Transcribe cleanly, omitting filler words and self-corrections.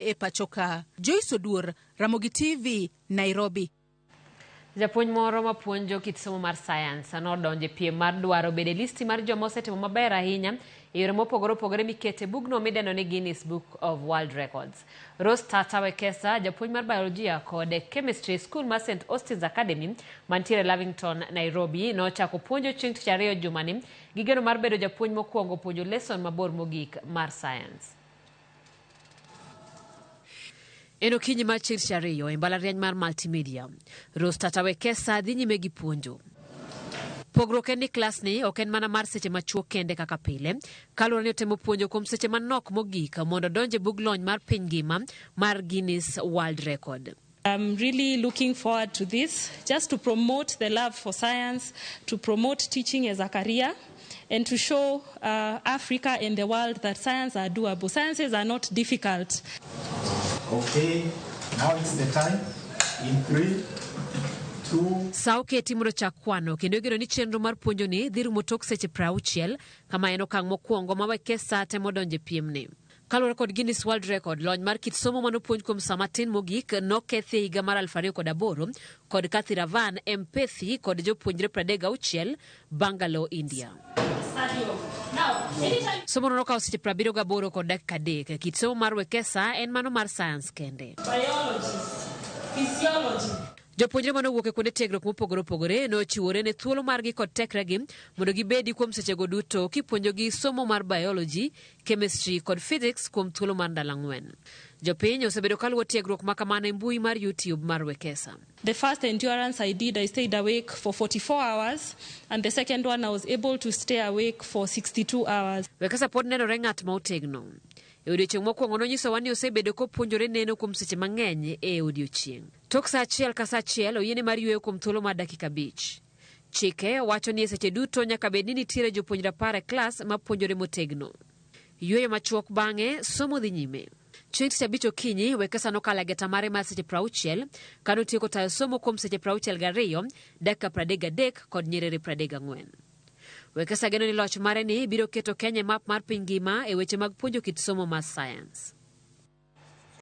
E pachoka. Joyce Oduor, Ramogi TV, Nairobi. Japuonj moro mapuonjo kit somo mar sayans nodonjo e piem mar dwaro bedo e listi mar joma osetimo maber ahinya e yore mopogore opogore mikete bugno midendo ni Guinness Book of World Records. Rose Tata Wekesa, japuonj mar biolojia kod chemistry e skul mar St Austin's Academy mantiere Lavington, Nairobi, nochako puonjo chieng' tich ariyo jumani gi geno mar bedo japuonj mokwongo puonjo leson mabor mogik mar sayans. En okinyi mar chieng' tich ariyo e mbalariany mar Multimedia. Rose Tata Wekesa dhi nyime gi puonjo. Pogruok en ni klasni ok en mana mar seche machuok kende kaka pile, kaluwore ni otemo puonjo kuom seche manok mogik mondo odonj e bug lony mar piny ngima mar Guinness World Record. I'm really looking forward to this, just to promote the love for science, to promote teaching as a career, and to show Africa and the world that science are doable. Sciences are not difficult. Okay, now it's the time. In 3, 2. Sa oketi mondo chak kwano kendo igeno ni chenro mar puonjoni dhi rumo tok seche 60 kama en okang' mokwongo ma Wekesa temo donjo e piemni. Kaluwore kod Guinness World Record, lony mar kit somo manopuonj kuom sa matin mogik nokethi e higa mar 2008 kod Kathiravan Mpethi kod jopuonjre 36 Bangalore, India. Somono nokawo seche 78 kod dakika 3. Kit somo mar Wekesa en mano mar sayans kende. Jopuonjre mane owuok e kuonde tiegruok mopogore opogore nochiwore ne thuolo margi kod tekregi mondo gibedi kuom sechego duto kipuonjogi somo mar biology, chemistry kod physics kuom thuolo mar ndalo ang'wen. Jopiny osebedo kaluwo tiegruok ma kamano e mbui mar YouTube mar Wekesa. The first endurance I did, I stayed awake for 44 hours, and the second one I was able to stay awake for 62 hours. Wekesa pod nenore ng'at ma otegno. E odiechieng' mokwongo nonyisowa ni osebedo kopuonjore neno kuom seche mang'eny e odiechieng'. Tok sa achiel ka sa achiel oyiene mar yueyo kuom thuolo mar dakika 5. Chike wacho ni e seche duto nyaka bed ni nitiere jopuonjre 10 e klas mapuonjore motegno. Yueyo machuok bang'e, somo dhi nyime. Chieng' tich abich okinyi, Wekesa nokalo e geta mare mar seche 60 kanotieko tayo somo kuom seche 62 dakika 33 kod nyiriri 34. Wekesa geno ni loch mare ni biro keto Kenya e map mar piny ngima e weche mag puonjo kit somo mar sayans.